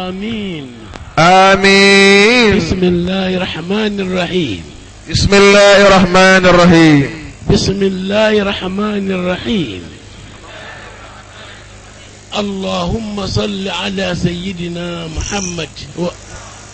آمين. آمين. بسم الله الرحمن الرحيم. بسم الله الرحمن الرحيم. بسم الله الرحمن الرحيم. اللهم صل على سيدنا محمد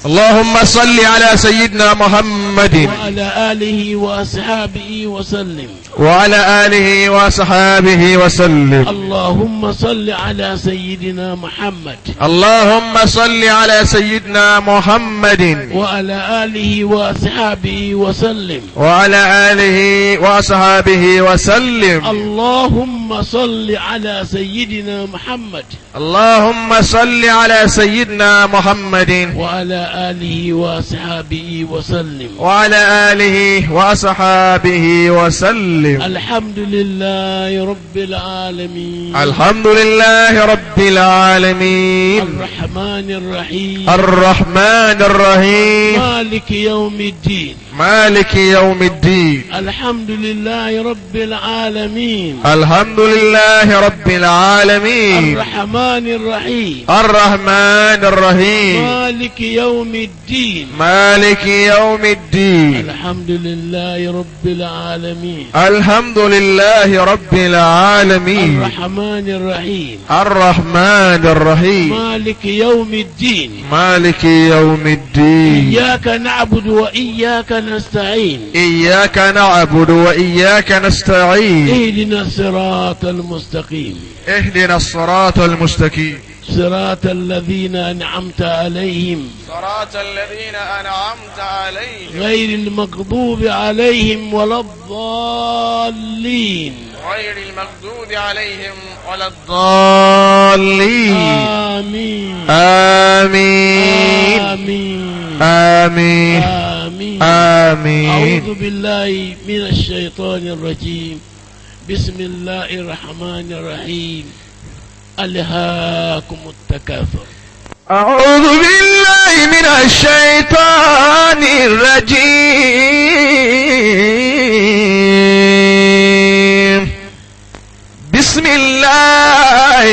اللهم صل على سيدنا محمد وعلى آله وأصحابه وسلم. وعلى آله وصحابه وسلم. اللهم صل على سيدنا محمد. اللهم صل على سيدنا محمد وعلى آله وأصحابه وسلم. وعلى آله وصحابه وسلم. اللهم صل على سيدنا محمد. اللهم صل على سيدنا محمد وعلى آله وأصحابه وسلم. وعلى آله وأصحابه وسلم. الحمد لله رب العالمين. الحمد لله رب العالمين. الرحمن الرحيم. الرحمن الرحيم. مالك يوم الدين. مالك يوم الدين. الحمد لله رب العالمين. الحمد لله رب العالمين. الرحمن الرحيم. الرحمن الرحيم. مالك يوم الدين. مالك يوم الدين. الحمد لله رب العالمين. الحمد لله رب العالمين. الرحمن الرحيم. الرحمن الرحيم. مالك يوم الدين. مالك يوم الدين. إياك نعبد وإياك نستعين. إياك نعبد وإياك نستعين. اهدنا الصراط المستقيم. اهدنا الصراط المستقيم. صراط الذين أنعمت عليهم. صراط الذين أنعمت عليهم. غير المغضوب عليهم ولا الضالين. غير المغضوب عليهم ولا الضالين. آمين. آمين. آمين. آمين. آمين. آمين. أعوذ بالله من الشيطان الرجيم. بسم الله الرحمن الرحيم. ألهاكم التكاثر. أعوذ بالله من الشيطان الرجيم. بسم الله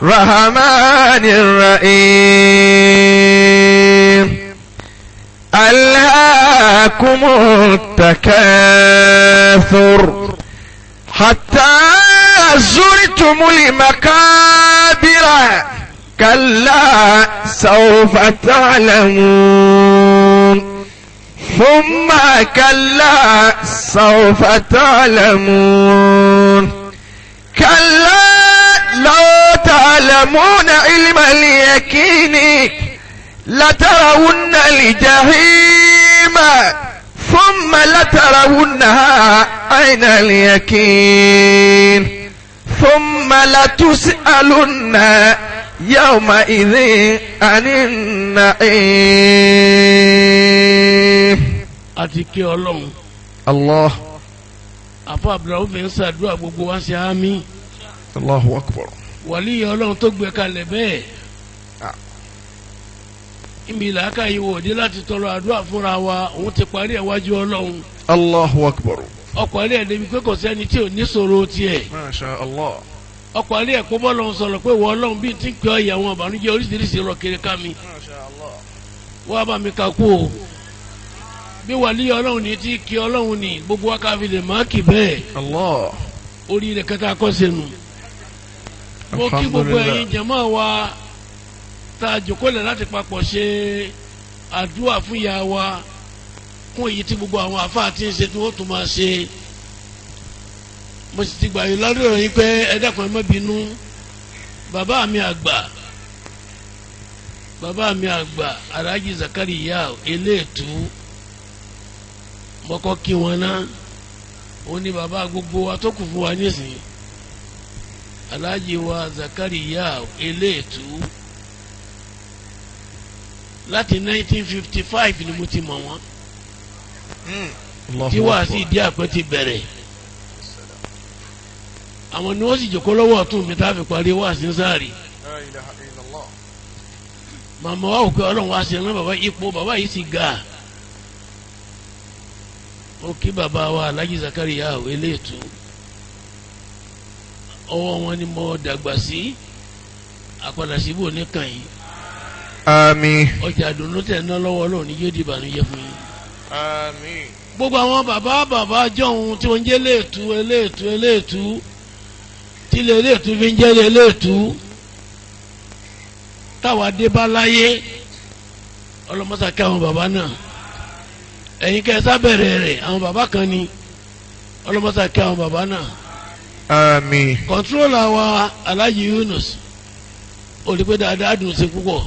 الرحمن الرحيم. ألهاكم التكاثر حتى زرتم المقابر. كلا سوف تعلمون. ثم كلا سوف تعلمون. كلا لو تعلمون علم اليقين لترون الجحيم ثم لترونها عين اليقين ثم لتسألن يومئذ عن النعيم. Àti kí Ọlọ́run. Allah. Àfọ Abdulrahman ń ṣàdúrà gbogbo wa ṣe àmín. Allahu akbar. Wàlíyé Ọlọ́run tó gbé kalẹ̀ bẹ́ẹ̀. Ibi làákà yìí wò dé láti tọrọ àdúrà fúnra wa, òun ti parí ẹ̀ wájú Ọlọ́run. Allahu akbar. Ọkọ̀ alẹ́ ẹ̀ débi pé kò sẹ́ni tí ò ní sọ̀rọ̀ tiẹ̀. Masha Allah. Ọkọ̀ alẹ́ ẹ̀ kó bọ́ lọ́hún sọ̀rọ̀ pé wọ́n Ọlọ́run bíi ti ń pẹ́ ọ̀yà àwọn àbànújẹ́ oríṣiríṣi rọ̀ kiri ká mi. Masha Allah. Wọ́n á bá mi ka kú o. Bí wàlíyé Ọlọ́run ní ti kí Ọlọ́run ní gbogbo wa ká fi lè má kì bẹ́ẹ̀. Allah. Orí rẹ̀ kẹta kọ́ sẹ́nu. Mo kí gbogbo ẹ̀yin jàmáà wa tá a jókòó lẹ̀ láti papọ̀ ṣe àdúrà fún ìyá wa kún èyí tí gbogbo àwọn àfáà ti ń ṣe tí wọ́n tún máa ṣe. Mo sì ti gbà yín lọ́dọ̀ yín pé ẹ dákun ẹ má bínú. Bàbá mi àgbà, bàbá mi àgbà Alhaji Zakariya Eléètú, mo kọ́ kí wọn ná. Òun ni bàbá gbogbo wa tó kù fún wa nísìnyí. Alhaji wa Zakariya Eléètú, láti 1955 ni mo ti mọ̀ wọ́n. Tí wàá sí ìdí àpẹ ti bẹ̀rẹ̀. Àwọn ni wọ́n sì jòkó lọ́wọ́ ọ̀tún mi tá a fi parí wàá sí sáàrì. Màmá wa òkè Ọlọ́run wá sí ẹ̀rọ bàbá ipò bàbá yìí sì ga. Ó kí bàbá wa Alhaji Zakariya Eléètú. Ọwọ́ wọn ni mo dàgbà sí. Àpàdà síbò nìkan yìí. Àmín. Ọjà dùnú tẹ̀ ná lọ́wọ́ Ọlọ́run ní yóò di ìbànújẹ́ fún yín. Àmín. Gbogbo àwọn bàbá bàbá jọ̀hún tí wọ́n ń jẹ́ léètú eléètú eléètú tí ilé eléètú fi ń jẹ́ eléètú táwa dé bá láyé ọlọ́mọ́sá kí àwọn bàbá náà ẹ̀yin kẹ́ ẹ sábẹ̀rẹ̀ rẹ̀ àwọn bàbá kan ni ọlọ́mọ́sá kí àwọn bàbá náà. Àmín. Kọ̀ntrólà wa Alhaji Yunus olùgbé dáadáa dùn sí púpọ̀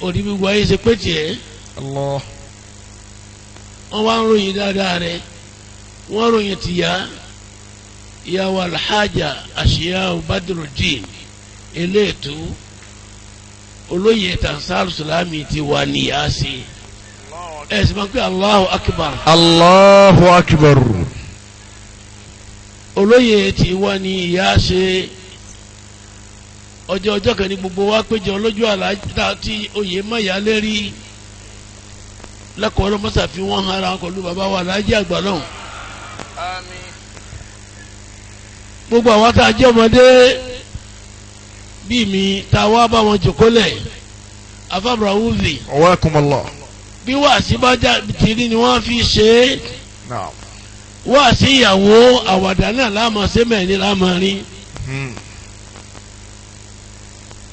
òdi gbogbo ayé ṣe pé tiẹ̀. Allah. Wọ́n wá ń ròyìn dáadáa rẹ̀ wọ́n ròyìn tìyá ìyàwó Alhaja Àṣìyá Badrudeen eléètú olóyè Tansar Sulami ti wà níyà sí ẹ sì máa ń pè Allahu Akbar. Allahu Akbar. Olóyè ti wà ní ìyá ṣe ọjọ́ ọjọ́ kan ní gbogbo wa péjọ lójú àlá tí oyè mọ̀yá lérí lẹ́kọ̀ọ́ ọlọ́mọ́sà fi wọ́n hàn ara wọn pẹ̀lú bàbá wa aláàjì àgbà lọ́hùn. Àmín. Gbogbo àwọn tá a jẹ́ ọmọdé bíi mi tá a wá bá wọn jòkólẹ̀ afábra wúvi. Wakumullah. Bí wàásí bá já tìrí ni wọ́n fi ṣe é. Naam. Wàásí ìyàwó àwàdà náà láàmú sẹ́mẹ̀ ní láàmú rí.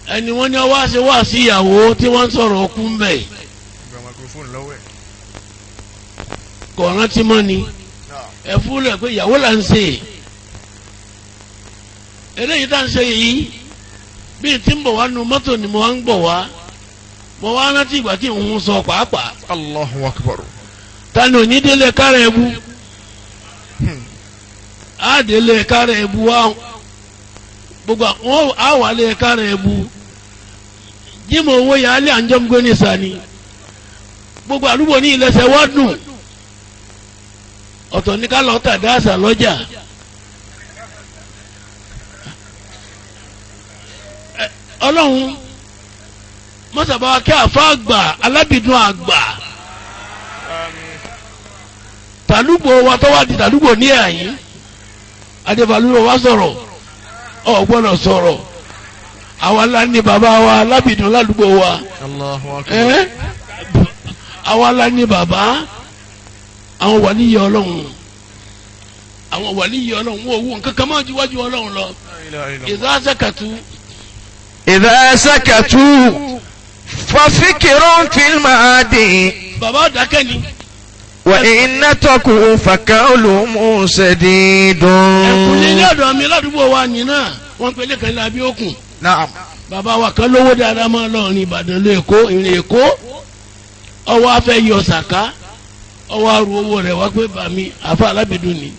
Ẹni wọ́n ní wá ṣe wàásí ìyàwó tí wọ́n ń sọ̀rọ̀ ọkú ń bẹ̀. Kò rántí mọ́ ni ẹ fúnlẹ̀ pé ìyàwó là ń ṣe eléyìí tá ń ṣe yìí bí tí ń bọ̀ wá nu mọ́tò ni mo wá ń bọ̀ wá mo wá rántí ìgbà tí òun sọ pàápàá. Allahu Akbar. Ta ni òní délé kárẹ̀ ẹbu á délé kárẹ̀ ẹbu wá gbogbo àwọn á wà lé kárẹ̀ ẹbu jímọ̀ owó yà á lé àǹjọ́mgbé ní sani gbogbo àdúgbò ní ilẹ̀ṣẹ̀ wá dùn ọ̀tọ̀ ní ká lọ́ọ́ tà dáàsà lọ́jà. Ọlọ́run mọ́sàbá kí àfa àgbà alábìdún àgbà tàlúgbò wa tó wá di tàlúgbò ní àyín adébálúwò wa sọ̀rọ̀ ọ̀ gbọ́dọ̀ sọ̀rọ̀ àwa la ní bàbá wa alábìdún ládùúgbò wa àwa la ní bàbá àwọn wàlíyé Ọlọ́run àwọn wàlíyé Ọlọ́run wọ́n owó nǹkan kan máa ju wájú Ọlọ́run lọ ìdá sẹ́kàtú. إذا سكتوا ففكر في المعاد. Bàbá dákẹ́ ni. وإن نطقوا فقولهم سديد. Ẹ̀kúnlé ní ọ̀dọ̀ mi ládùúgbò wa nìyẹn wọ́n pe lẹ́kàn ní Abíòkun. Naam. Bàbá wa kan lówó dáadáa máa lọ ní Ìbàdàn lọ Èkó ìrìn Èkó ọwọ́ afẹ́ yọ sàká ọwọ́ arú owó rẹ̀ wá pé bàmí àfa alábìdún ni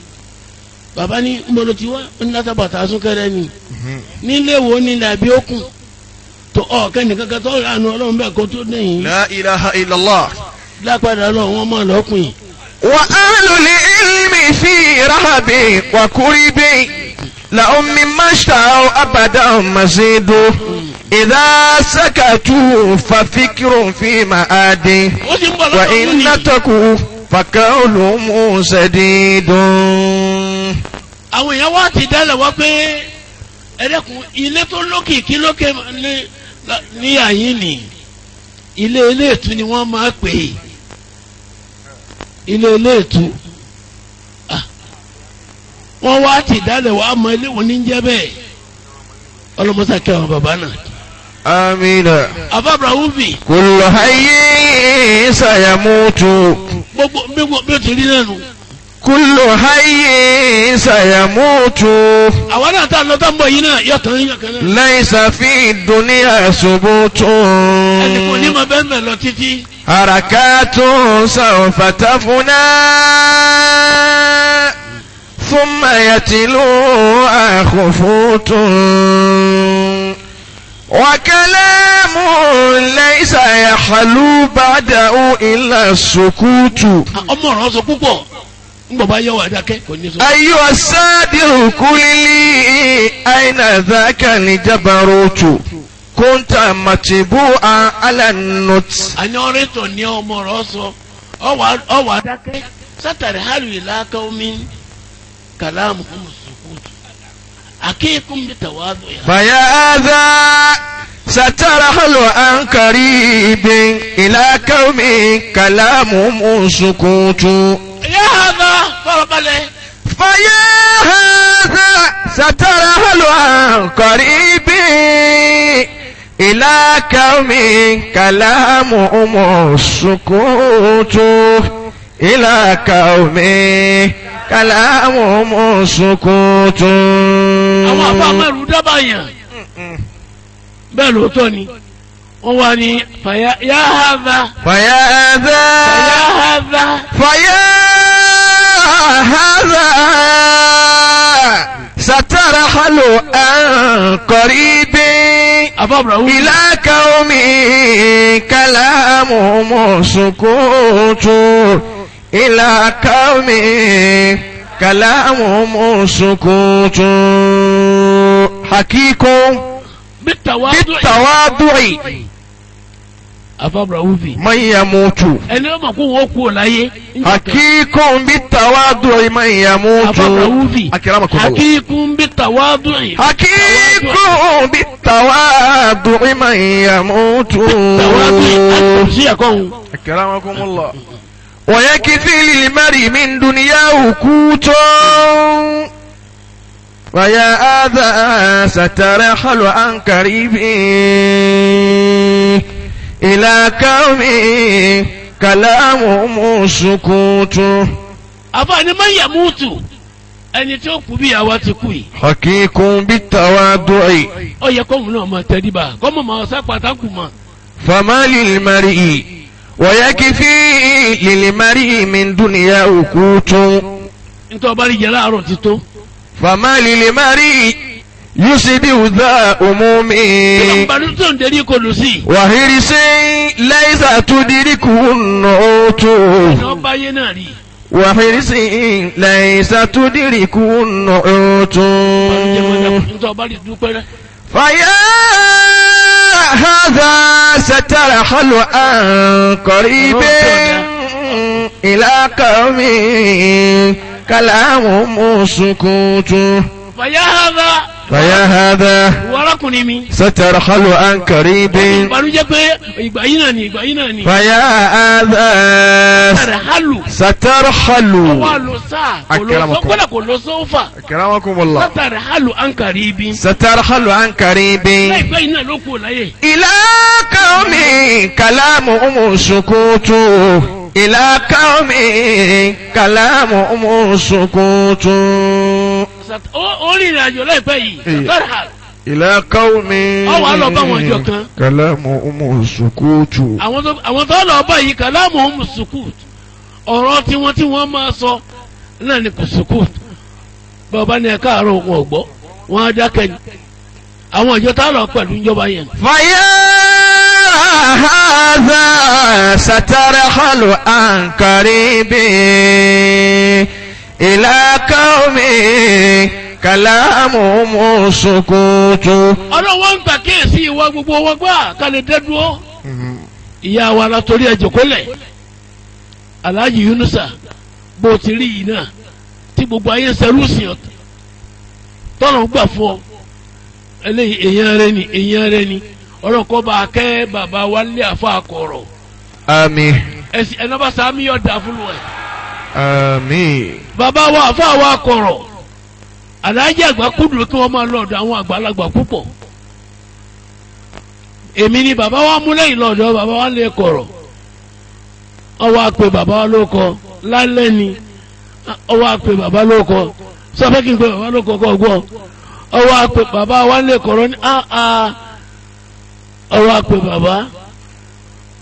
bàbá ní nbolo ti wá ní látàbàtà súnkẹrẹ ni nílé wo ní Abíòkun tó ọ̀kẹ́ nìkan kan tó ránú Ọlọ́run bẹ́ẹ̀ kó tó dẹ̀yìn. La ilaha illallah. Lápadà lọ wọn mọ̀ lọ́kùn. Wa ahlul ilmi fi rahabi wa kuribi lahum mimma ishta'u abadan mazidu idha sakatu fa fikrun fi ma'adi wa in nataku fa qawluhum sadidun. Àwọn èèyàn wá ti dálẹ̀ wá pé ẹ̀rẹ́kùn ilé tó lókìkí lókè ní àyín ni ilé eléètú ni wọ́n máa pè é ilé eléètú wọ́n wá ti dálẹ̀ wá mọ ilé wọn ní jẹ́ bẹ́ẹ̀ ọlọ́mọsàkẹ́ àwọn bàbá náà. Amina. Àfàbàrà wúfì. Kullu hayyin sayamutu. Gbogbo bí o ti rí náà nù. Kullu hayyin sayamutu. Àwọn náà tá a lọ tá ń bọ̀ yìí náà yọ̀tàn yọ̀kan náà. Laysa fi dunya subutun. Ẹnì kò ní ma bẹ́ẹ̀ mẹ́ lọ títí. Harakatun sawfa tafuna. Thumma yatluha khufutun. Wa kalamun laysa yahlu ba'dahu illa sukutu. Ọmọ ọ̀rọ̀ sọ púpọ̀. Ngbọ̀bá yẹ wà dákẹ́ kò ní sọ. Ayyuha sadiru kulli aina dhaka li jabarutu kunta matbu'an ala nut. Àní ọ̀rẹ́ tó ní ọmọ ọ̀rọ̀ sọ ọwà dákẹ́ sátàrí hàlù ìlàkà omi kàlámù sukutu akéèkùn bí tàwádùn yà. Fàyà áza سترحل عن قريب إلى قوم كلامهم سكوت. Yá hàdá farabalẹ̀. فيا هذا سترحل عن قريب إلى قوم كلامهم سكوت إلى قوم كلامهم سكوت. Àwọn àfa mẹ́rù dábàá yàn. Bẹ́ẹ̀ lóòótọ́ ni wọ́n wá ní fàyà yá hàdá. فيا هذا Fàyà hàdá. فيا هذا سترحل عن قريب Àfa Ibrahim. إلى قوم كلامهم سكوت إلى قوم كلامهم سكوت حقيق Bíntàwádùn. بالتواضع Àfa Ibrahim. من يموت. Ẹni ọmọ kó wọ́n kú ò láyé. حقيق بالتواضع من يموت. Àfa Ibrahim. أكرمكم الله. Hakíkún bíntàwádùn. حقيق بالتواضع من يموت. Tàwádùn. Sí ẹ̀kọ́ òun. أكرمكم الله. ويكفي للمرء من دنياه قوت ويا هذا سترحل عن قريب إلى قوم كلامهم سكوت. Àfa ni máa ń yàmúùtù. Ẹni tí ó kú bí àwa ti kú yìí. حقيق بالتواضع. Ó yẹ kóhun náà máa tẹríba kọ́mọ̀ máa sápàtàkù mọ́. فما للمرء ويكفي للمرء من دنياه قوت. Nítorí ọba rí jẹ láàárọ̀ ti tó. فما للمرء يصبح ذا أموم Ìbànú tó ń derí kò lù sí. وحرص ليس تدركه النعوت. Ẹni ọba yé náà rí. وحرص ليس تدركه النعوت. Ìbànújẹ́ máa dàpọ̀ nítorí ọba rí dúpẹ́ rẹ̀. فيا هذا سترحل عن قريب إلى قوم كلامهم سكوت. Fàyà hàdà. فيا هذا Ìwọ arákùnrin mi. سترحل عن قريب. Ìbànújẹ́ pé ìgbà yìí náà ni ìgbà yìí náà ni. فيا هذا Rẹ̀ hálù. سترحل. Ọwọ́ àlọ́ sáà. Kò lọ sọ Akramakum. kọ́lá kò lọ sọ́fà. أكرمكم الله. Látàrí hálù àǹkàrí ibi. سترحل عن قريب. Láìpẹ́ yìí náà ló kú láyé. إلى قوم كلامهم سكوت إلى قوم كلامهم سكوت. Ó rìnrìn àjò láìpẹ́ yìí. Ee. Látàrí hálù. إلى قوم Ó wá lọ bá wọn jọ kan. كلامهم سكوت. Àwọn tó lọ bá yìí kàlámù ọ̀hún sukùt, ọ̀rọ̀ tiwọn tí wọ́n máa sọ náà ni kò sukùt. Bàbá ní ẹ̀ka àárọ̀ wọn ò gbọ́, wọn á dákẹ́ ni. Àwọn ìjọ tá lọ pẹ̀lú ìjọba yẹn. فيا هذا سترحل عن قريب إلى قوم كلامهم سكوت. Ọlọ́run wọn ń gbà kíyèsí ìwà gbogbo wọn gbà ká lè dẹ́ dúró. Ìyá wa la torí ẹ̀ jòkólẹ̀ Alhaji Yunusa, bó ti rí yìí náà tí gbogbo ayé ń sẹrú sí ọ tọ́nà ń gbà fún ọ, eléyìí èèyàn rẹ ni, èèyàn rẹ ni. Ọlọ́kọ́ bá a kẹ́ bàbá wa lé àfa àkọ̀rọ̀. آمين. Ẹ̀sìn ẹ̀nà bá sàmì yọ̀ dà fún ẹ̀. آمين. Bàbá wa àfa wa àkọ̀rọ̀ Alhaji àgbà kúndùn kí wọ́n máa lọ ọ̀dọ̀ àwọn àgbàlagbà púpọ̀. Èmi ni bàbá wa mú lẹ́yìn lọ́dọ̀ bàbá wa lè kọ̀rọ̀. Ọwọ́ àpè bàbá wa ló kọ lálẹ́ ni ọwọ́ àpè bàbá ló kọ sọfẹ́ kí n pè bàbá ló kọ kọ́ gbọ́. Ọwọ́ àpè bàbá wa lè kọ̀rọ̀ ní áá. Ọwọ́ àpè bàbá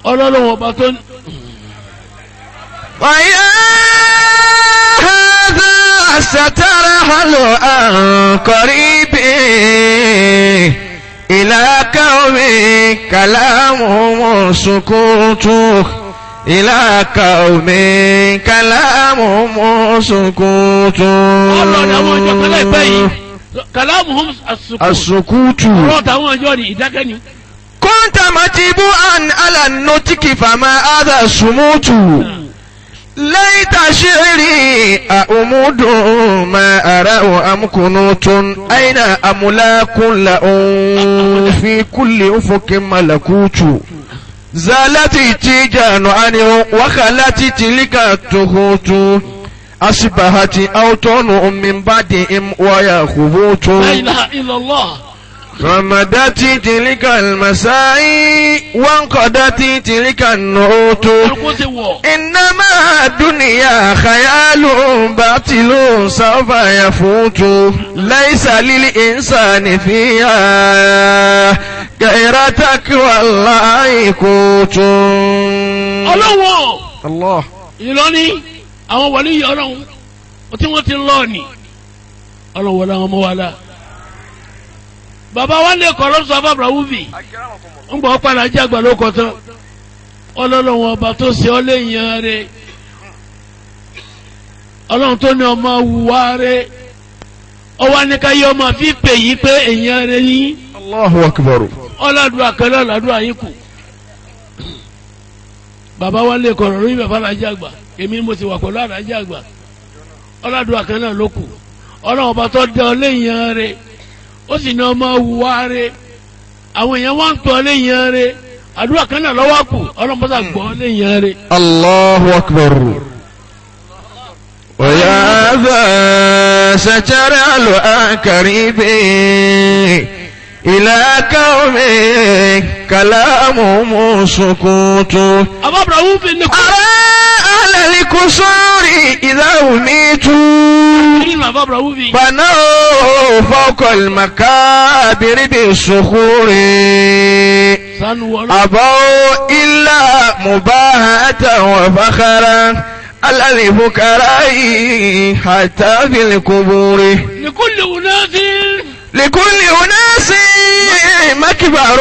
ọlọ́lọ́wọ́ ọba tó ní. ويا هذا سترحل عن قريب إلى قوم كلامهم سكوت إلى قوم كلامهم سكوت. Ọlọ́dọ̀ àwọn ọjọ́ kan láìpẹ́ yìí kàlámù àsùkò. السكوت. Ọlọ́dọ̀ àwọn ọjọ́ ni ìdákẹ́ ni. كنت مجيبا على النطق فما هذا السموت. ليت شعري أأمد ما أراه أم كنوت أين أملاك لهم في كل أفق ملكوت زالت التيجان عنه وخلت تلك التهوت أصبحت أوطان من بعدهم ويا خبوت لا إله إلا الله رمدت تلك المساعي وانقضت تلك النعوت kálukú ti wọ̀. إنما الدنيا خيال باطل سوف يفوت ليس للإنسان فيها غير تقوى الله قوت Ọlọ́wọ́ الله Ìlọrin àwọn wàlí yìí ọlọ́run tí wọ́n ti lọ ni ọlọ́wọ́ làwọn ọmọ wa la. Bàbá wa lè kọ́ lọ́sọ̀ abábra wúfì ń gbọ́ padà jẹ́ àgbà ló kọ́ tán ọlọ́lọ́wọ́n ọba tó ṣe ọ́ lè yan re ọlọ́run tó ní ọmọ wùwá re ọwọ́ anìkáyé ọmọ fi pè yí pé èèyàn rẹ yín الله أكبر ọlọ́dúnrún akẹ́lẹ́ ọ̀làdúrà yín kù bàbá wa lè kọ̀rọ̀ lórí bàbá alájà àgbà èmi mo ti wà pẹ̀lú alájà àgbà ọlọ́dúnrún akẹ́lẹ́ ló kù ọlọ́run ọba tó dẹ ọ léèyàn rẹ ó sì ní ọmọ wùwá rẹ àwọn èèyàn wá ń tọ́ léèyàn rẹ àdúrà kan náà lọ́wọ́ kù ọlọ́run bá sà gbọ́ léèyàn rẹ. الله أكبر ويا ذا سترى قريب إلى قوم كلامهم سكوت àbábọ̀ àwọn òfin ní kú. أرى أهل القصور إذا أميتوا nínú àbábọ̀ àwọn òfin. بنوا فوق المكابر بالصخور sanu wọlé. أبوا إلا مباهاة وفخرا على الفقراء حتى في القبور لكل أناس لكل أناس مكبر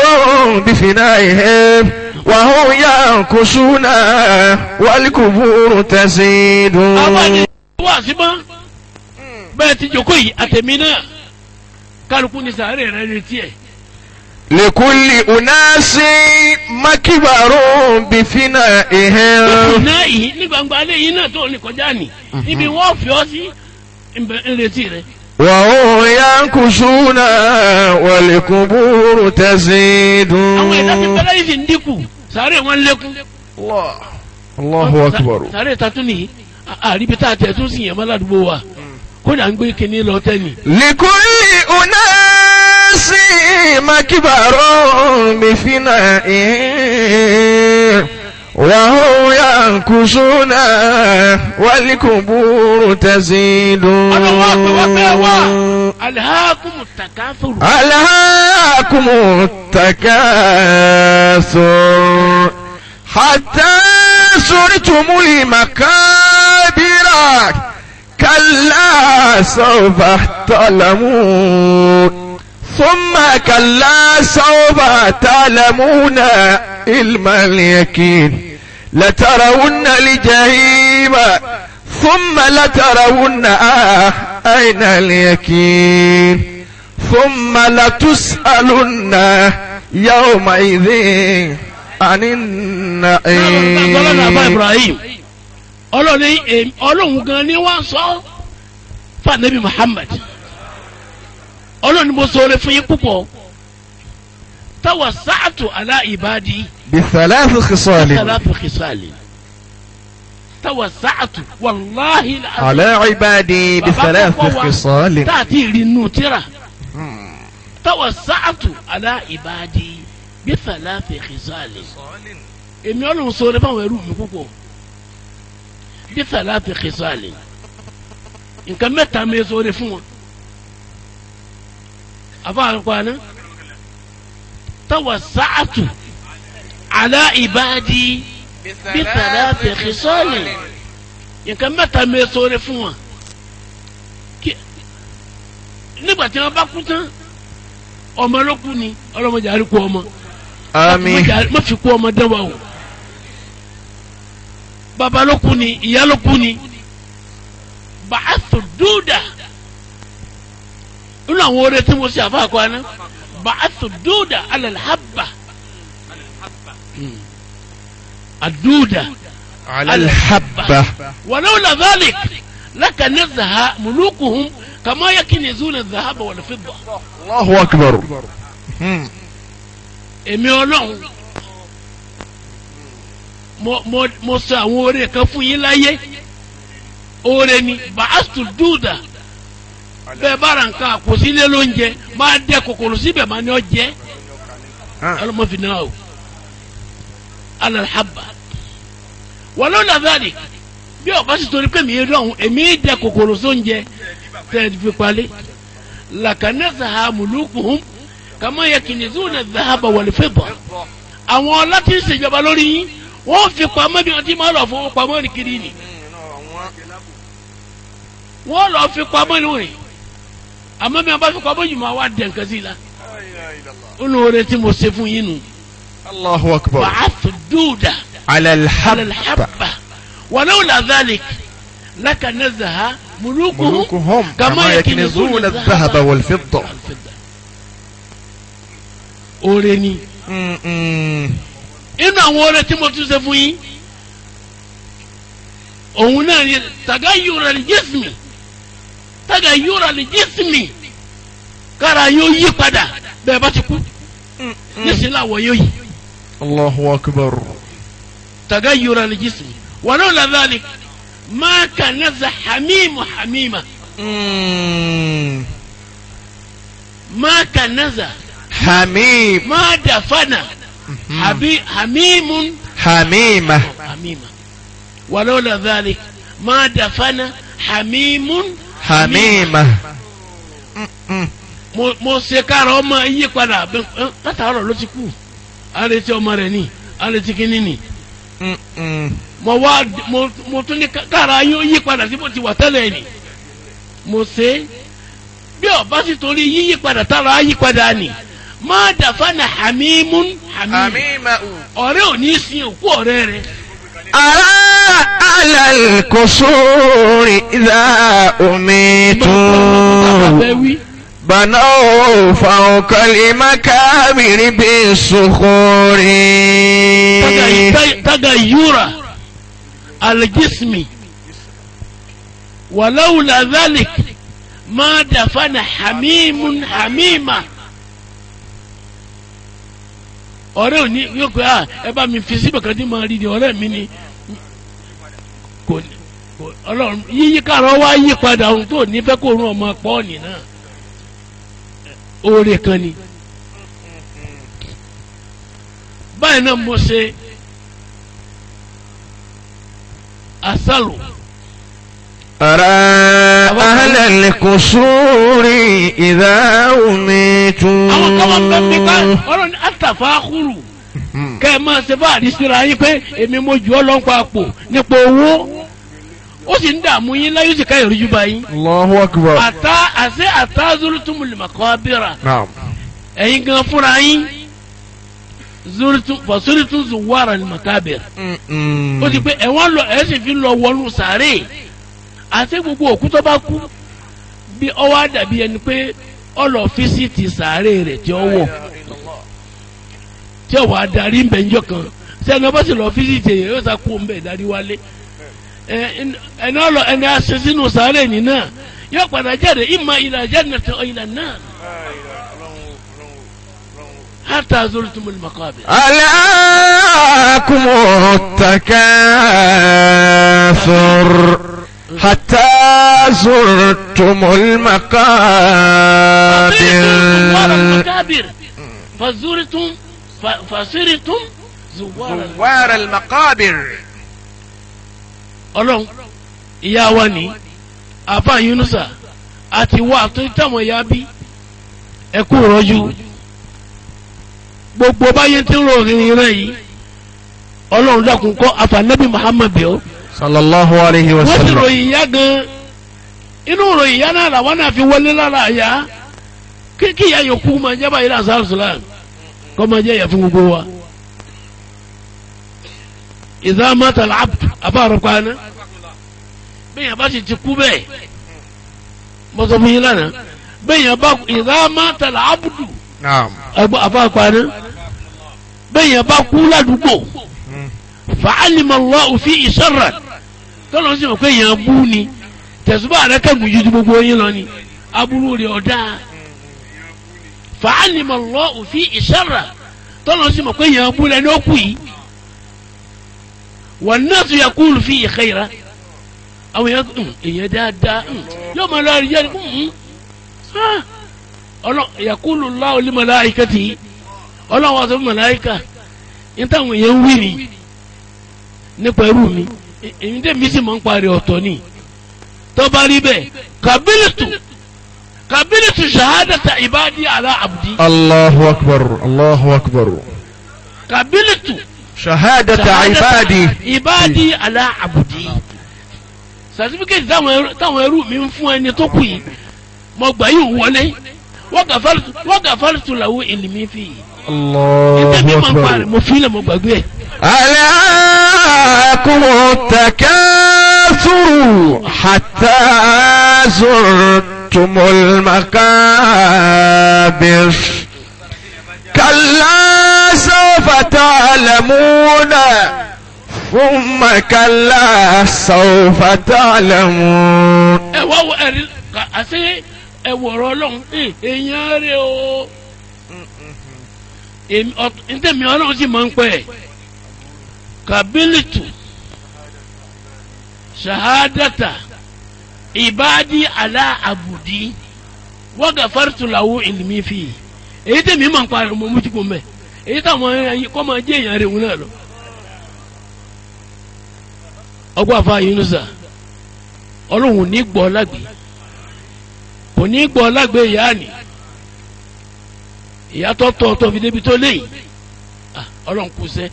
بفنائهم وهم ينكسون والقبور تزيد àwọn wà sí mọ́ bẹ́ẹ̀ ti jòkó yìí àtẹ̀mí náà kálukú ní sàárè rẹ̀ létí ẹ̀. لكل أناس مكبر بفنائهم náà yìí ní gbangba alẹ́ yìí náà tó ní kọjá nì níbi wọ́n fi ọ́ sí ńretí rẹ̀. وهم ينكسون والقبور تزيد àwọn ẹ̀dá ti bẹ́lá yìí sì ń dínkù sàárè wọn lékún. الله الله أكبر sàárè tatún nìyí àríbi tá a tẹ̀ tún sì yàn mọ́ ládùúgbò wa kódà ń gbé kinní lọ tẹ́ni. لكل أناس مكبر بفنائهم وهم ينكسون والقبور تزيد ọlọ́wọ́ àpèwọ́ bẹ́ẹ̀ wá alhaakumu takasuru. ألهاكم التكاثر حتى زرتم المقابر كلا سوف تعلمون ثم كلا سوف تعلمون علم اليقين لترون الجحيم ثم لترون أين اليقين ثم لتسألن يومئذ عن ọlọ́run àbá النعيم Ibrahim ọlọ́run ọlọ́run gan ni wọ́n sọ fún anabi Muhammad ọlọ́run ni mo sọ̀rọ̀ fún yín púpọ̀ táwa sáàtù alá ìbádí بثلاث خصال sàlátù kìsàlì táwa sáàtù wàláhì على عبادي بثلاث خصال táàtì ìrìnnù tíra táwa sáàtù alá ìbádí bí sàlátù kìsàlì èmi ọlọ́run sọ̀rọ̀ fáwọn ẹrú mi púpọ̀ bí sàlátù kìsàlì nǹkan mẹ́ta mi sọ̀rọ̀ fún wọn àfa àkànná táwa sáàtù alá ìbádí bí sàlátù kìsàlì nǹkan mẹ́ta mi sọ̀rọ̀ fún wọn nígbà tí wọn bá kú tán ọmọ ló kú ni ọlọmọdé àríkú ọmọ آمين má fi kú ọmọ dán wa o bàbá ló kú ni ìyá ló kú ni bàásù dúdà nínú àwọn oore tí mo ṣe àfáàkọ àná bàásù dúdà alàlhábà àdúdà على الحبة. ولولا ذلك لكنزها ملوكهم كما يكنزون الذهب والفضة. الله أكبر. Èmi Ọlọ́run mo sọ àwọn oore kan fún yín láyé. Oore ni bàásù dúdà bẹ́ẹ̀ bára nǹkan àkòsílẹ̀ lóúnjẹ máa dẹ kòkòrò síbẹ̀ máa ní ọ jẹ́ ọlọ́mọ fi náà o alàlhábà wàlọ́ọ̀lá dhalik bí ọba sì torí pé mi dọ̀hún èmi dẹ kòkòrò sóúnjẹ tẹ́ ẹ fi palẹ̀ làkànnẹ́sà mulukuhum kàmá yakinizuna dhahaba wal fidda. Àwọn ọlá tí ń ṣèjọba lórí yín wọ́n fi pamọ́ bí wọ́n ti máa lọ fowó pamọ́ ní kiri ni wọ́n lọ fi pamọ́ ní wọ̀nyí àmọ́ bí wọ́n bá fi pamọ́ yìí máa wá dẹ̀ nǹkan sí i la ó ní oore tí mo ṣe fún yín nu. Allahu akbar. Ba'athu duda ala al-habba walawla dhalik lakanazaha mulukuhum kama yakinizuna adh-dhahaba wal-fidda. Oore ni. Inú àwọn oore tí mo tún ṣe fún yín òun náà ni tagayyura al-jismi tagayyura al-jismi kára yóò yí padà bẹ́ẹ̀ bá ti kú nísìnyí làwọ̀ yóò yí. Allahu akbar. Tagayyura al-jismi walawla dhalik ma kanaza hamimu hamima. Ma kanaza hamim ma dafana hamimun hamima hamima walawla dhalik ma dafana hamimun hamima. Mo ṣe kára ọmọ yí padà látàárọ̀ ló ti kú àrètí ọmọ rẹ̀ ní àrètí kínní ni mo wá mo tún ní kára yí padà sí bó ti wà tẹ́lẹ̀ ni mo ṣe bí ọba sì torí yíyí padà tára yí padà ni má dàfánà hamimun hamima ọ̀rẹ́ ò ní sin òkú ọ̀rẹ́ rẹ̀. Ara alal-qusuri idha umitu banaw fawqa al-makabiri bis-sukhuri. Tagayyura al-jismi walawla dhalik ma dafana hamimun hamima. Ọ̀rẹ́ òní yóò pé à ẹ bá mi fi síbẹ̀ kan tí màá rí ni ọ̀rẹ́ mi ni kò Ọlọ́run yíyí kàrọ̀ wá yí padà ohun tó ní fẹ́ kó rún ọmọ pọ́ọ̀nì náà oore kan ni. Báyìí náà mo ṣe àṣàlù. Ara ahlal qusuri idha umitu. Àwọn kan máa ń bẹ mi ká ọlọ́run ní àtàfàkùrù kẹ́ ẹ máa ṣe bá àdìsíra yín pé èmi mo jù ọ́ lọ́npa àpò nípa owó ó sì ń dààmú yín láyé ó sì ká ìrújú bá yín. Allahu akbar. Àtà àṣẹ àtà zulutumul maqabira. Naam. Ẹ̀yin gan fúnra yín fasuritu zuwara al-makabir. Ó ti pé ẹ̀wọ̀n lọ ẹ̀ sì fi lọ wọnú sàárè àti gbogbo òkú tó bá kú bí ọwọ́ àdàbí ẹni pé ọlọ́ físítì sàárè rẹ̀ tí ó wọ̀ tí ó wà adarí ń bẹ̀ ń jọ kan sẹ́ni ọba sì lọ físítì yẹn yóò sá kú ń bẹ̀ darí wálé ẹni ọlọ ẹni aṣọ sínú sàárè ní náà yóò padà jáde ìmọ̀ ila jannati aw ila nar hatta zurtumul maqabir. Alaakumu takathur hatta zurtumul maqabir. Fazurtum fasirtum zuwar al-maqabir. Ọlọ́run ìyá wa ní àbá Yunusa àti wà tó táwọn ìyá bí ẹkú rọjú gbogbo báyé tí ń rò rìnrìn rẹ yìí Ọlọ́run dákun kọ́ àfànẹ́bí Muhammad bíọ́ sallallahu alayhi wa sallam. Wọ́n ti ròyìn ìyá gan inú ròyìn ìyá náà làwọn náà fi wọlé lára àyà kí ìyá yòókù máa jẹ́ báyìí láti sàlùsùlà kọ́ máa jẹ́ ìyá fún gbogbo wa. Idha mata al-abd àbá kwana bẹ́ẹ̀ yẹn bá sì ti kú bẹ́ẹ̀ mo sọ fún yín lánàá bẹ́ẹ̀ yẹn bá idha mata al-abdu àbá kwana bẹ́ẹ̀ yẹn bá kú ládùúgbò Fa'alima Allahu fi sharran tọ́lọ́ sí mọ̀ pé èèyàn bú ni tẹ̀sùbá rẹ̀ kẹ́gùn ju gbogbo yín lọ ni aburú rẹ̀ ọ̀dá. Fa'alima Allahu fi sharran tọ́lọ́ sí mọ̀ pé èèyàn bú lẹ́ni ó kù yìí. Wan nasu yaqulu fi khayran àwọn èèyàn dáadáa yóò máa lọ rí yẹn yaqulu Allahu li malaikatihi ọlọ́run wa sọ fún màláíkà ní táwọn èèyàn ń wí ni nípa irú mi èyí tẹ́ mi sì máa ń parí ọ̀tọ̀ ni tó bá rí bẹ́ẹ̀ kabilitu shahadata ibadi ala abdi. Allahu akbar, Allahu akbar. Kabilitu shahadata ibadi ala abdi. Sàtífíkẹ́tì táwọn ẹrú mi ń fún ẹni tó kù yìí mo gbà yìí wọlé wọ́n gàfárìtù làwọn èlìmí fi yìí. Allahu akbar. Mo fi ilẹ̀ mo gbàgbé ẹ̀. ألاكم التكاثر حتى زرتم المقابر كلا سوف تعلمون ثم كلا سوف تعلمون. Ẹ wá wo ẹ̀rí àṣẹ ẹ̀wọ̀rọ̀ ọlọ́run èèyàn rẹ̀ o ntẹ̀mí ọlọ́run sì máa ń pẹ́ ẹ̀. Kabilitu shahadata ibadi ala abudi wagafartu lahu ilmi fi èyí tẹ̀mí máa ń parí mo mú tí kò mẹ́ èyí táwọn kọ́ máa jẹ́ èèyàn rẹ̀ wọn náà lọ. Ọgbọ́n àfa Yunusa ọlọ́run ní gbọ́ lágbè kò ní gbọ́ lágbè ìyá ni ìyá tó tọ́ tó fi débi tó léyìí ọlọ́run kù sẹ́.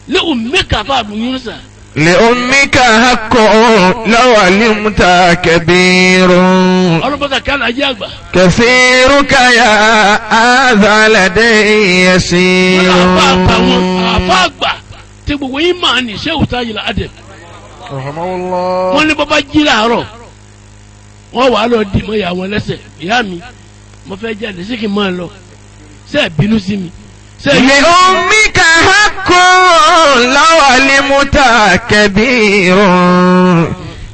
لأمك فاب يونس لأمك حق لو علمت كبير كثيرك يا هذا لدي يسير. Wọ́n ní bàbá jí láàárọ̀ wọ́n wàá lọ dì mọ́ ìyá wọn lẹ́sẹ̀ ìyá mi mo fẹ́ jáde sí kí n máa lọ ṣé bínú sí mi. لأمك حق لو علمت كبير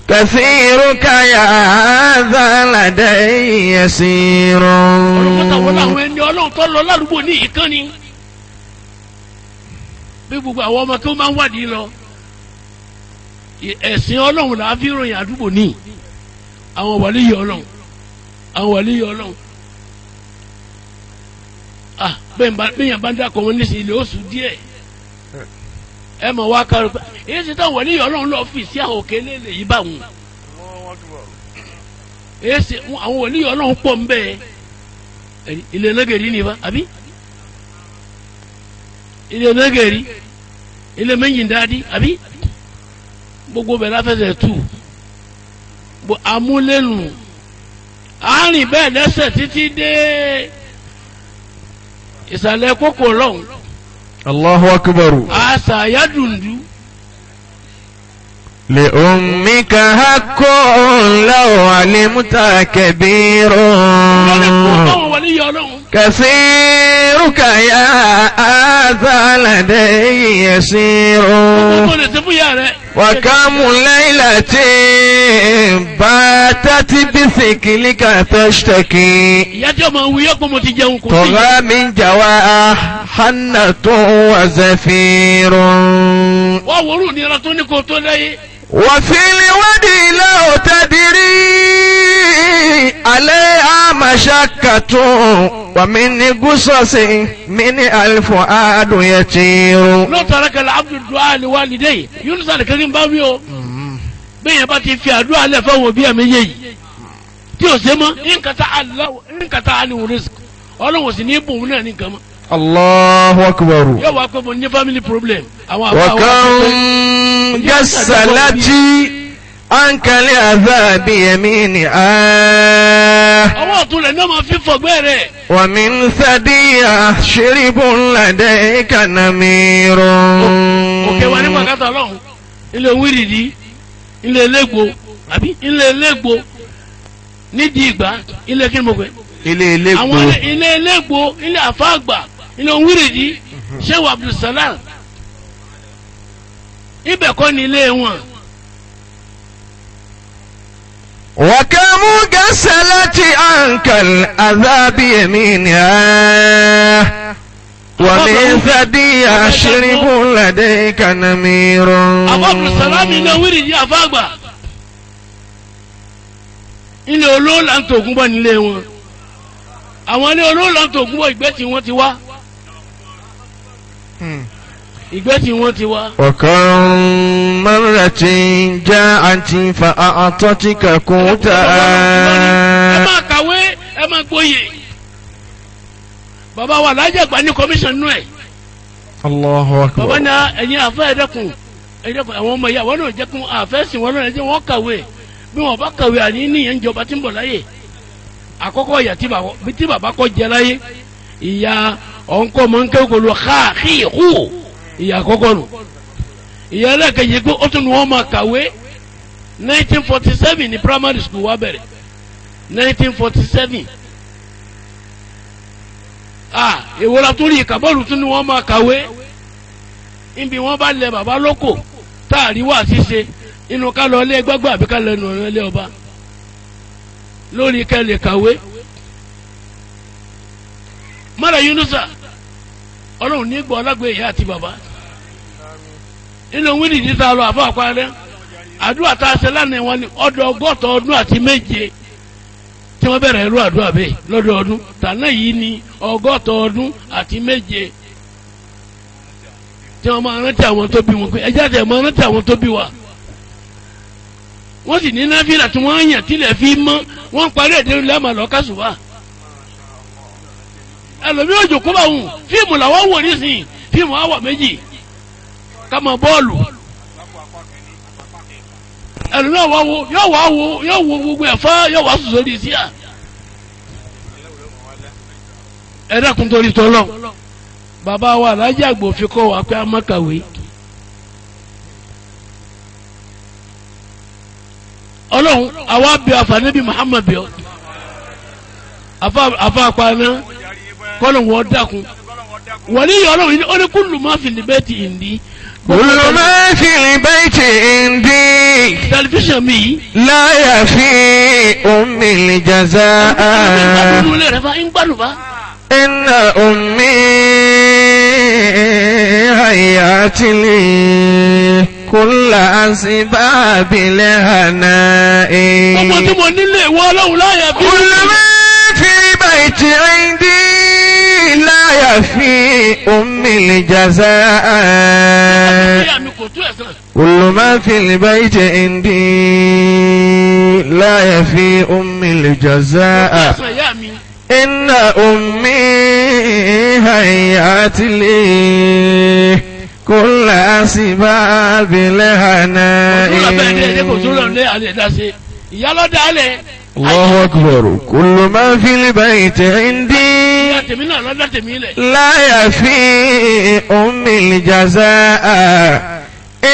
كثيرك يا هذا لدي يسير. Ọlọ́pàá àwọn ẹni ọlọ́run tó lọ ládùúgbò ní ìkànnì bí gbogbo àwọn ọmọ kí wọ́n máa ń wádìí lọ ẹ̀sìn ọlọ́run là á fi ròyìn àdúgbò ní àwọn wàlíyé ọlọ́run àwọn wàlíyé ọlọ́run bẹ́ẹ̀ bá ń dákọ̀ wọn nísìnyí ilé oṣù díẹ̀ ẹ mọ̀ wá kárò pé èyí ti tán wọlé ọlọ́run lọ́ọ́ fi sí àwọn òkè lélẹ̀ yìí bá wọn èyí sì àwọn wọlé ọlọ́run pọ̀ ń bẹ́ẹ̀ ilé nẹ́gẹ̀rì ni bá àbí ilé nẹ́gẹ̀rì ilé méjìdínláàdì àbí gbogbo bẹ̀ láfẹsẹ̀ tù amúlẹ́nu àárín bẹ́ẹ̀ lẹ́sẹ̀ títí dé ìsàlẹ̀ kókò lọ́hùn. Allahu akbar. Àṣàyà dùndú. Li ummika haqqun law alimta kabirun. Kasiruka ya hadha ladayya yasirun. Wa kam laylatin batat bithiqlika tashtaki. Ìyá tí ọmọ wuyọ́ pé mo ti jẹun kò sí. Tọ́lá min jawa hannatun wa zafirun. Wọ́n wòrú nira tó ní kó tó láyé. وفي الودي لو تدري عليها مشقة ومن قصص من الفؤاد يطير. لو ترك العبد الدعاء لوالديه Yunus Alikarim bá wí o bẹ́ẹ̀ yẹn bá ti fi àdúrà lẹ̀ fáwọn òbí ẹ̀ méjèèjì tí o ṣe mọ́ nkàtà àníwò risk ọlọ́wọ́ sì ní bùn náà ní nǹkan mọ́. Allahu akbar. Yóò wá pé mo ní family problem. Àwọn àbá wa. Wa gasalati ankali azabi yamini ah. Ọwọ́ ọ̀tún rẹ̀ náà máa fi fọ̀gbẹ́ rẹ̀. Wa min sadiya shiribun ladayka namirun. Òkè wa ní pàkátà ọlọ́run ilé wírìdì ilé elégbò àbí ilé elégbò nídìí ìgbà ilé kí ni mo pè. Ilé elégbò. Àwọn ilé elégbò ilé àfáàgbà ilé wírìdì Shehu Abdulsalam. Ibẹ̀ kọ́ ni ilé wọn. وكم غسلت عنك الأذى بيمينها ومن ثدي شرب لديك نمير. Àbá Abdulsalami náà wíìrì yìí àfáàgbà. Ilé olóòlà ń tògún bọ̀ nílé wọn. Àwọn ilé olóòlà ń tògún bọ̀ ìgbẹ́ tí wọ́n ti wá. Ìgbẹ́ tí wọ́n ti wá. وكم مرة جاءت فأعطتك Ẹ قوتها. máa kàwé, ẹ máa gboyè. Bàbá wa lájàgbá ní commission nù ẹ̀. الله Bàbá أكبر. ní ẹ̀yin àfẹ́ ẹ̀dẹ́kun ẹ̀dẹ́kun àwọn ọmọ ìyá wọn náà jẹ́kun àfẹ́ sìn wọn náà jẹ́ wọ́n kàwé bí wọn bá kàwé àní níyẹn ń jọba tí ń bọ̀ láyè. Àkọ́kọ́ ìyà tí bàbá kọ́ jẹ láyé ìyá ọ̀nkọ́ mọ̀ ń kẹ́kọ̀ọ́ lọ ká kí hù ìyá àkọ́kọ́ nù. Ìyá ẹlẹ́kẹ̀yẹ pé ó tún ní wọ́n máa kàwé. 1947 ní primary school wa bẹ̀rẹ̀ 1947. Ah, èwo la tún rí ìkàbọ̀lù tún ní wọ́n máa kàwé níbi wọ́n bá lẹ bàbá lóko tá a rí wá ṣíṣe inú ká lọ ilé gbàgbà àbí ká lọ ẹnu ọ̀rọ̀ ilé ọba lórí kẹlẹ̀ kàwé. Mọ́lá Yunusa ọlọ́run ní gbọ́ ọlágbé ìyá àti bàbá inú wíìlì ní ta lọ àfọ àpárẹ àdúrà tá a ṣe lánàá wọn ni ọdọ 87 tí wọ́n bẹ̀rẹ̀ irú àdúrà bẹ́ẹ̀ lọ́dọọdún tànà yìí ni 87 tí wọ́n máa rántí àwọn tó bí wọn pé ẹjẹ́ àti ẹ̀ máa rántí àwọn tó bí wa. Wọ́n sì ní náfìlà tí wọ́n yàn tilẹ̀ fi mọ́ wọ́n parí ẹ̀dẹ́ lẹ́mà lọ́kàṣùbà. Ẹlòmí òjò kó bá wù fíìmù làwọn wò nísìnyí fíìmù àwọ̀ méjì kama bọ́ọ̀lù. Ẹlòmí àwọn wo yóò wá wo yóò wo gbogbo ẹ̀fọ́ yóò wá sùn sórí sí à. Ẹ dákun torí tọ́lọ́ bàbá wa alájà àgbò fi kọ́ wa pé a má kàwé. Ọlọ́run àwa bí afa níbi Muhammad bí ọ afa apaná kọ́lọ̀ wọ́n dákun wọ́n ní ọlọ́run ó ní kullu ma fil bayti indi. كل ما في البيت عندي Tẹlifíṣàn mi yìí. لا يفي أمي الجزاء. Ń gbádùn rẹ̀ fa ń gbádùn fa. إن أمي هيأت لي كل أسباب الهناء. Gbogbo tí mo nílé ìwọ ọlọ́run láyà bí. كل ما في البيت عندي لا يفي أمي الجزاء. Ìyá mi kò tó ẹ̀san. كل ما في البيت عندي لا يفي أمي الجزاء. Ẹ̀san ìyá mi. إن أمي هيأت لي كل أسباب الهناء. Kò tó lọ bẹ́ẹ̀ ní ẹ̀jẹ̀ kò tó lọ ní àlẹ́ ìdásí. Ìyá lọ́dà alẹ̀. الله أكبر. كل ما في البيت عندي Ìyá tèmi náà lọ́dà tèmi lẹ̀. لا يفي أمي الجزاء.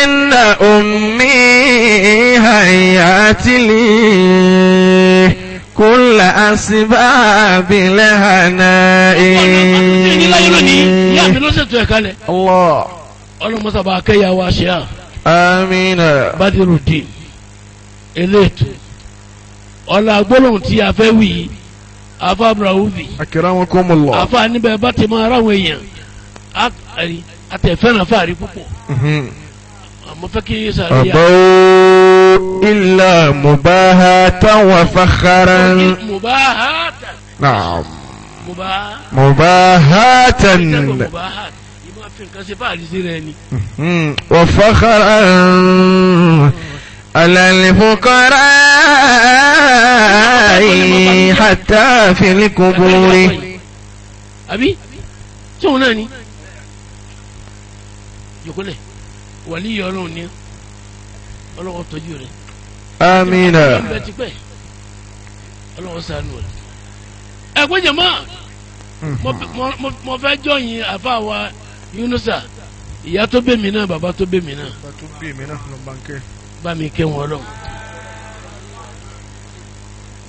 إن أمي هيأت لي كل أسباب الهناء. Ní láyé lónìí, ìyá mi ló ṣètò ẹ̀ kalẹ̀. الله. Ọlọ́mọsàbà akẹ́yà wa ṣe à. آمين. Badirudin eléètò ọ̀la gbólóhùn tí a fẹ́ wí yìí afa abrahuvi أكرمكم الله. afa níbẹ̀ bá ti máa ráwọn èèyàn àtẹ̀fẹ́ràn fàárí púpọ̀ àmọ́ fẹ́ kí sàríyá. أبوا إلا مباهاة وفخرا. Mubahata. نعم. Mubahata. مباهاة Mubahata ìmọ̀ fi nǹkan ṣe fàárí sí rẹ ni. وفخرا على الفقراء حتى في القبور. Àbí tóun náà ni jòkólẹ̀ wàlíyọ̀ ọlọ́run ni ọlọ́run tọ́jú rẹ̀. آمين. Ọlọ́run ti pẹ́ ọlọ́run ṣàánú rẹ̀. Ẹ pé jẹ̀mọ́ mo fẹ́ jọyìn àfa wa Yunusa ìyá tó bẹ̀ mí náà bàbá tó bẹ̀ mí náà bá mi kẹ́ wọn ọlọ́run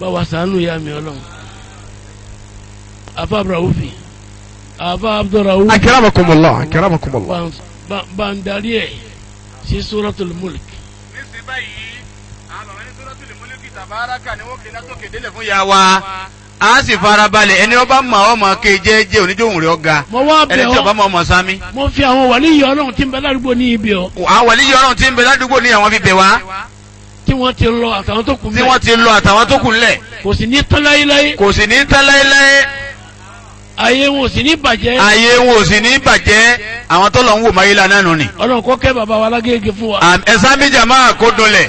bá wa ṣàánú ìyá mi ọlọ́run àfa Abrahufi àfa Abdulrahu. أكرمكم الله أكرمكم الله. Bá ń darí ẹ̀. Sí Suratul Mulk. Nísìnyí báyìí, àwọn bàbá ní Suratul Mulki tàbáraka ni wọ́n kì í látòkè délẹ̀ fún ya wa. A sì farabalẹ̀, ẹni ọba mọ̀ ọ́ mọ̀ ké jẹ́jẹ́ oníjóhùn rẹ̀ ọ̀ga. Mo wá bẹ̀ Ẹni tí ọba ọ́, mọ̀ ọ́ mọ̀ sámi. mo fi àwọn wàlíyé Ọlọ́run tí ń bẹ ládùúgbò ní ibi ọ́, Àwọn wàlíyé Ọlọ́run tí ń bẹ ládùúgbò ní àwọn fi bẹ̀ wá. tí wọ́n ti lọ àtàwọn tó kù Tí mẹ́. wọ́n ti lọ àtàwọn tó kù ńlẹ̀. Kò sì ní tán láyéláyé. Kò sì ní tán láéláé. Ayé wọn ò sì ní bàjẹ́. Ayé wọn ò sì ní bàjẹ́. Àwọn tó lọ ń wò máyé lánàá nù ni. Ọlọ́run kó kẹ́ bàbá wa lágége fún wa. Ẹ sámi jàmáà kó dunlẹ̀.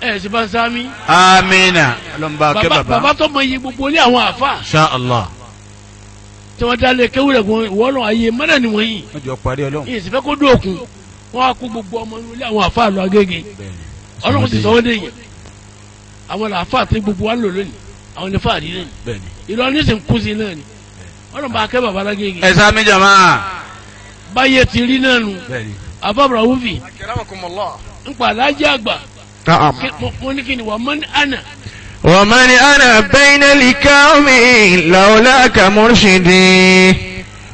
Ẹ sì bá sámi. Amina. Ọlọ́mọba kẹ́ bàbá. Bàbá tó mọ iye gbogbo ilé àwọn àfa Insha Allah. tí wọ́n dálé kéwúrẹ̀ gan ìwọ́lọ́ ayé mọ́nà ni wọ́n yìí. Wọ́n jọ parí Ọlọ́run. Yìí sì fẹ́ kó dóòkun, wọ́n á kó gbogbo ọmọ inú ilé àwọn àfa lọ Agége. Ọlọ́run sì sọ wọ́n dé yẹn. Àwọn làáfà tí gbogbo wa ń lò lónìí, àwọn ní fàárí lónìí. Ìlọrin sì ń kú sí náà ni. Ọlọ́run bá kẹ́ bàbá lágége. Ẹ sámi jàmáà. Báyé ti rí náà nù. Àbábọ̀rọ̀ wúfì. Ń pa alájẹ́ àgbà. نعم. Mo ní kí ni wà mọ́ ní àná. ومن أنا بين الكوم لولاك مرشدي،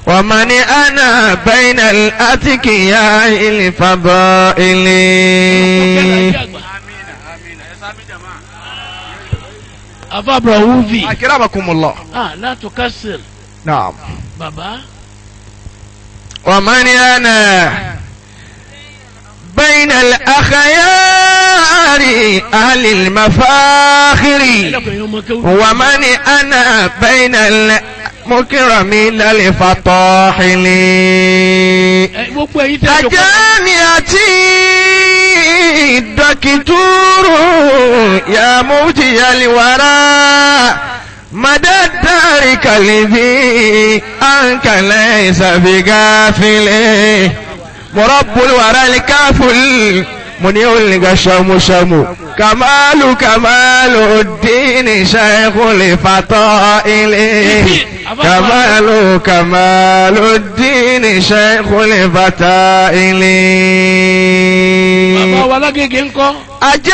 ومن أنا بين الأتقياء الفضائل. Àbábọ̀rọ̀ wúfì. أكرمكم الله. Ah, látò kásìr. نعم. Bàbá. ومن أنا بين الأخيار أهل المفاخر، Ẹlẹ́kùn yẹn ọmọ kéwú. ومن أنا بين المكرمين الفطاحل. Ẹ gbogbo ẹ̀yin tẹ́ ẹ jòkó. أجانيتي الدكتور يا مفتي الورى، مدى الدار كالذي أنك ليس بغافل، مرب الورى الكافل منيع الغشم شم، كمال كمال الدين شيخ الفطائل، كمال كمال الدين شيخ الفطائل. Bàbá wa lágége ńkọ́. أجل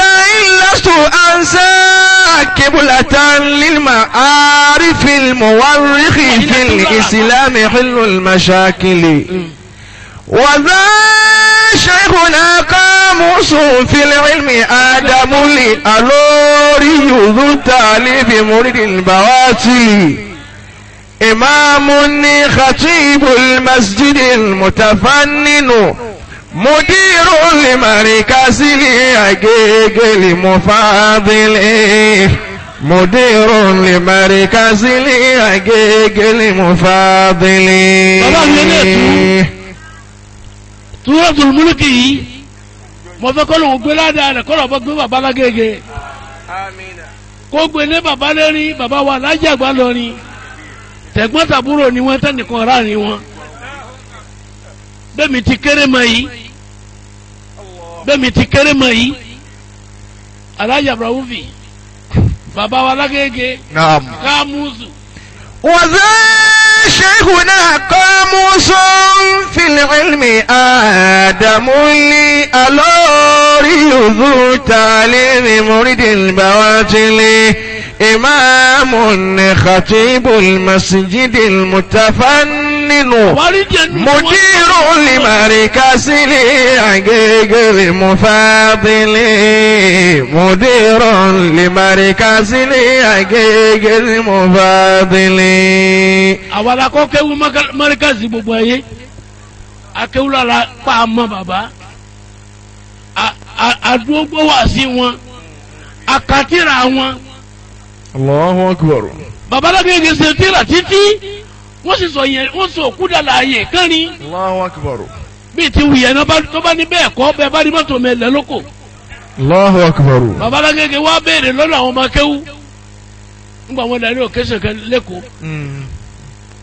لست أنسى قبلة للمعارف المورخ في الإسلام حل المشاكل، وذا شيخنا قاموس في العلم آدم لألوري ذو التاليف مريد البواتي، إمام خطيب المسجد المتفنن، مدير لمركز الأجيج المفاضل، مدير لمركز الأجيج المفاضل. Bàbá mi lè tú. Suratul Mulki yìí, mo fẹ́ kọ́ lóun gbé ládàá rẹ̀ kọ́ lọ́ọ́ gbé bàbá lágége. Kó gbé ní bàbá lérí bàbá wa lájàgbá lọ́rin. Tẹ̀gbọ́n tàbúrò ni wọ́n tẹ́nìkan ráàrin wọn. Bẹ́ẹ̀mi ti kéré mọ yìí. Bẹ́ẹ̀mi ti kéré mọ yìí. Alhaji Abrahufi, bàbá wa lágége, نعم. Kámúsù. وذا شيخنا قاموس في العلم آدم لألوري ذو تعليم مريد البواطل، إمام خطيب المسجد المتفنن، Wàá jẹ́ nù. مدير لمركز العقيق المفاضل، مدير لمركز العقيق المفاضل. Àwa la kọ́ kéwu mọ́ríkàsì gbogbo ayé, akéwu lára pa àmọ́ bàbá àdúgbò wà sí wọn, àkàtìrà wọn. الله أكبر. Bàbá lágbègbè ṣe tìrà títí wọ́n sì sọ yẹn, wọ́n sọ òkú dàlà ayé kánrin. الله أكبر. Bíi ti wùyẹn náà tó bá ní bẹ́ẹ̀ kọ́ bẹ́ẹ̀ bá ní mọ́tò mẹ́lẹ̀ lóko. الله أكبر. Bàbá lágbègbè wá béèrè lọ́dọ̀ àwọn ọmọ akéwu nígbà wọn darí òkè sọ̀kan lẹ́kọ̀ọ́: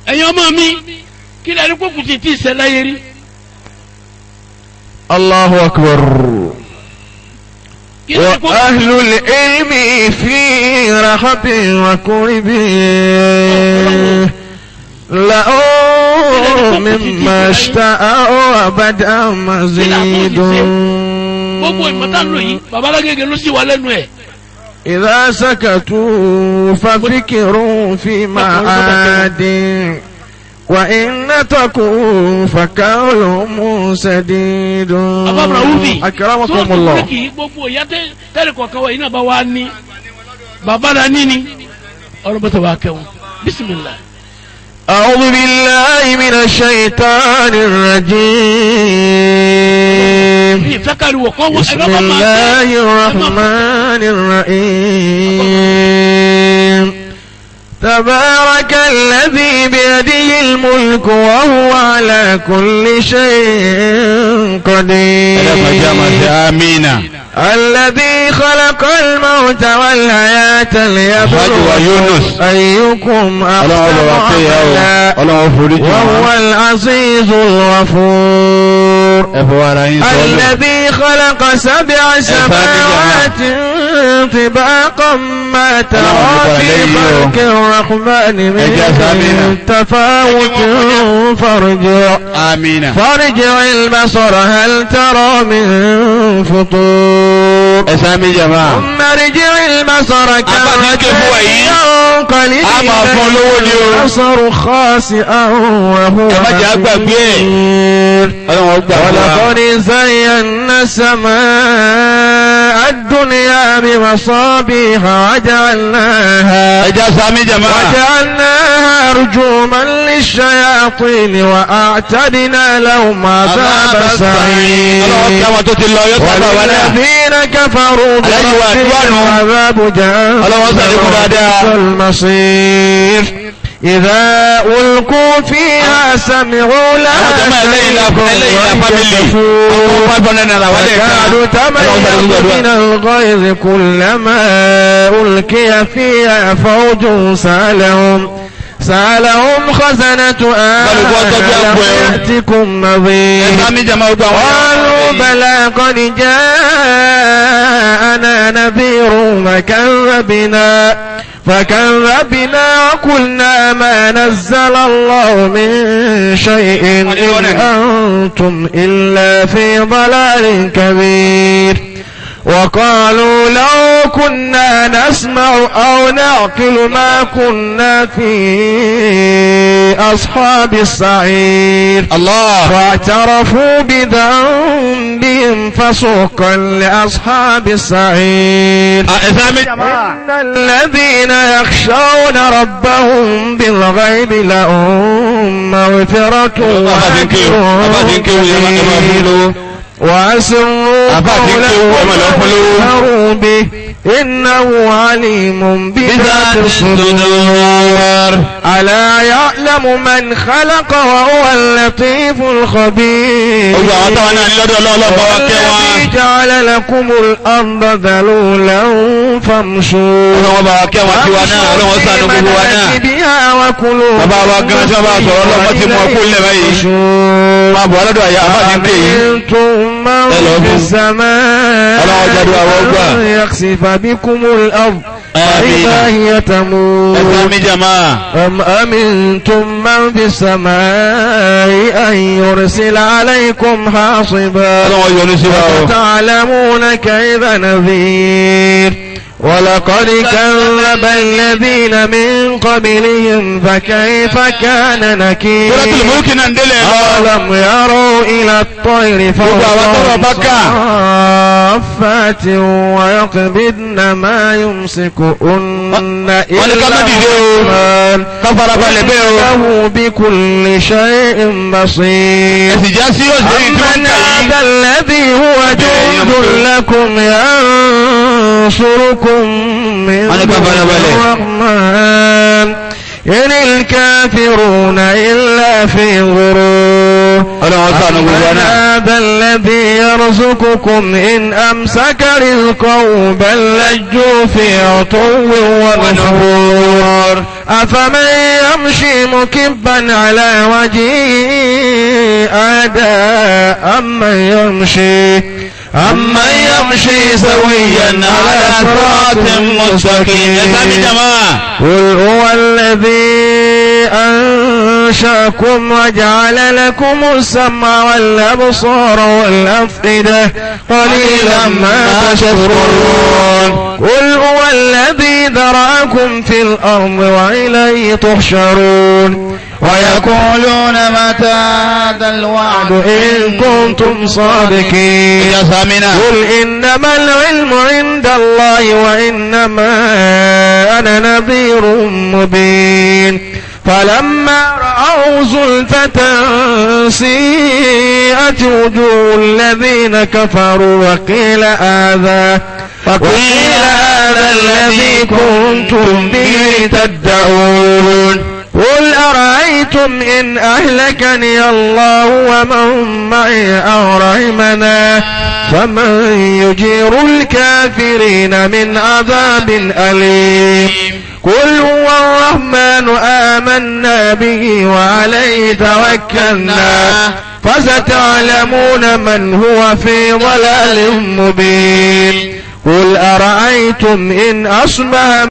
ẹ̀yin ọmọ mi, kí lẹ́ni kókù ti ti ṣẹlẹ̀ yẹn rí? الله أكبر. Kí lẹ́ni kókù وأهل العلم في رحب وكرب، لأوا مما اشتاءوا أبدا مزيد. Gbogbo ìmọ̀tá lò yìí, babalágége ló sì wà lẹ́nu ẹ̀. إذا سكتوا ففكروا في معاد، وإن تكون فقول سديد. Àbábọ̀rọ̀ wúbi أكرمكم الله. kì í gbogbo ìyá tẹ́lẹ̀ kọ̀ọ̀kan wa yìí náà bá wa ní bàbá la ní ni ọlọ́run bá tẹ̀ wá kẹ́wọn bisimilah. أعوذ بالله من الشيطان الرجيم. Mi ìfẹ́ káriwo kọ́ wọ بسم ẹ̀rọ bá máa الله الرحمن الرحيم. تبارك الذي بيده الملك وهو على كل شيء Ẹ dákun, ẹ jẹ́ a máa ṣe قدير. amínà. الذي خلق الموت والحياة Alhaji wa Yunus. ليبلوكم أيكم Ọlọ́run أحسن bá wa kẹ́ ìyá o. عملا Ọlọ́run forí jì وهو wọ́n. العزيز الغفور. Ẹ fọwọ́ ara yín sọ́lẹ̀. الذي خلق سبع سماوات طباقا ما ترى في خلق الرحمن من تفاوت فارجع Amínà. فارجع البصر هل ترى من فطور. Ẹ sáámi jàmá. ثم ارجع البصر Àbá ti ké fún wa yìí. ينقلب A máa fún lówó ni o. البصر خاسئا وهو Ẹ má jẹ́ á gbàgbé ẹ̀. حسير. Ọlọ́run ó gbà fún wa. ولقد زينا السماء الدنيا بمصابيح وجعلناها Ẹ jẹ́ sáámi jàmá. وجعلناها رجوما للشياطين وأعتدنا لهم عذاب Ọlọ́run السعير. kí àwọn tó ti lọ yóò sábà wá náà. والذين كفروا Aláyí wa àdúrà بربهم nù. عذاب جهنم Ọlọ́run sàlékún dáadáa. وبئس المصير. إذا ألقوا فيها سمعوا لها Àwọn jàmá ẹlẹ́yìn la شهيقا ẹlẹ́yìn la وهي fámìlì. تفور. Àwọn 500 naira wálé kan. تكاد Ọlọ́run sàlékún تميز gbàdúrà. من الغيظ كلما ألقي فيها فوج سألهم خزنتها Kálukú ọtọ́jú ألم àpò ẹ̀. يأتكم Ẹ نذير. sáámi jàmá gbogbo àwọn. قالوا بلى قد جاءنا نذير فكذبنا وقلنا ما نزل الله من شيء إن أنتم إلا في ضلال كبير. وقالوا لو كنا نسمع أو نعقل ما كنا في أصحاب السعير. Allah. فاعترفوا بذنبهم فسحقا لأصحاب السعير. Ẹ sáámi. إن الذين يخشون ربهم بالغيب لهم مغفرة Bàbá ti ń kéwù. Bàbá ti ń kéwù yẹn máa fún وأجر lówó. وأسروا Àbá ti ń kéwù ẹ máa lọ fún lówó. قولكم به إنه عليم بذات الصدور. ألا يعلم من خلق وهو اللطيف الخبير. Gbogbo àwọn táwọn náà ní lọ́dọ̀ Ọlọ́run bá wa kẹ́ wọn. الذي جعل لكم الأرض ذلولا فامشوا Ọlọ́run bá wa kẹ́ wọn tiwa náà. Ọlọ́run ṣàánú gbogbo wa náà. مناكبها وكلوا Bàbá wa gan tí wọ́n bá sọ̀rọ̀ ọlọ́mọ ti mú ọkú lẹ̀ báyìí. Máa bọ̀ lọ́dọ̀ àyà àbá ti ń pè yín. أأمنتم من Ẹ lọ في fún. السماء Ọlọ́run jáde wa wọ́n gbà. أن يخسف بكم الأرض Àmín. فإذا هي Ẹ تمور. sáámi jàmá. أم أمنتم من في السماء أن يرسل عليكم حاصبا Ọlọ́run yọ́nú sí wa o. فتعلمون كيف نذير. ولقد كذب الذين من قبلهم فكيف كان نكير. Suratul Mulk náà ń délẹ̀ lọ. أولم يروا إلى الطير Gbogbo àwọn tọ́rọ̀ فوقهم bá kà. صافات ويقبضن ما يمسكهن Wọ́n ní ká إلا má dìde o. الرحمن Ká farabalẹ̀ bẹ́ẹ̀ o. إنه بكل شيء بصير. Ẹ sì já sí ọ̀sẹ̀ yìí tí wọ́n أمن kà yìí. هذا الذي هو جند لكم ينصركم من Wọ́n ní ká farabalẹ̀. الرحمن إن الكافرون إلا في غرور. Ọlọ́run ṣàánú gbogbo wa أمن náà. هذا الذي يرزقكم إن أمسك رزقه بل لجوا في عتو ونفور. أفمن يمشي مكبا على وجهه أهدى أمن يمشي سويا على صراط مستقيم. Ẹ sáámi مستقيم. jàmá. قل هو الذي أنشأكم وجعل لكم السمع والأبصار والأفئدة قليلا ما تشكرون. قل هو الذي ذرأكم في الأرض وإليه تحشرون. ويقولون متى هذا الوعد إن كنتم صادقين. Ìyá Samina. قل إنما العلم عند الله وإنما أنا نذير مبين. فلما رأوا زلفة سيئت وجوه الذين كفروا وقيل هذا الذي كنتم به تدعون. قل أرأيتم إن أهلكني الله ومن معي أو رحمنا فمن يجير الكافرين من عذاب أليم. قل هو الرحمن آمنا به وعليه توكلنا فستعلمون من هو في ضلال مبين. قل أرأيتم إن أصبح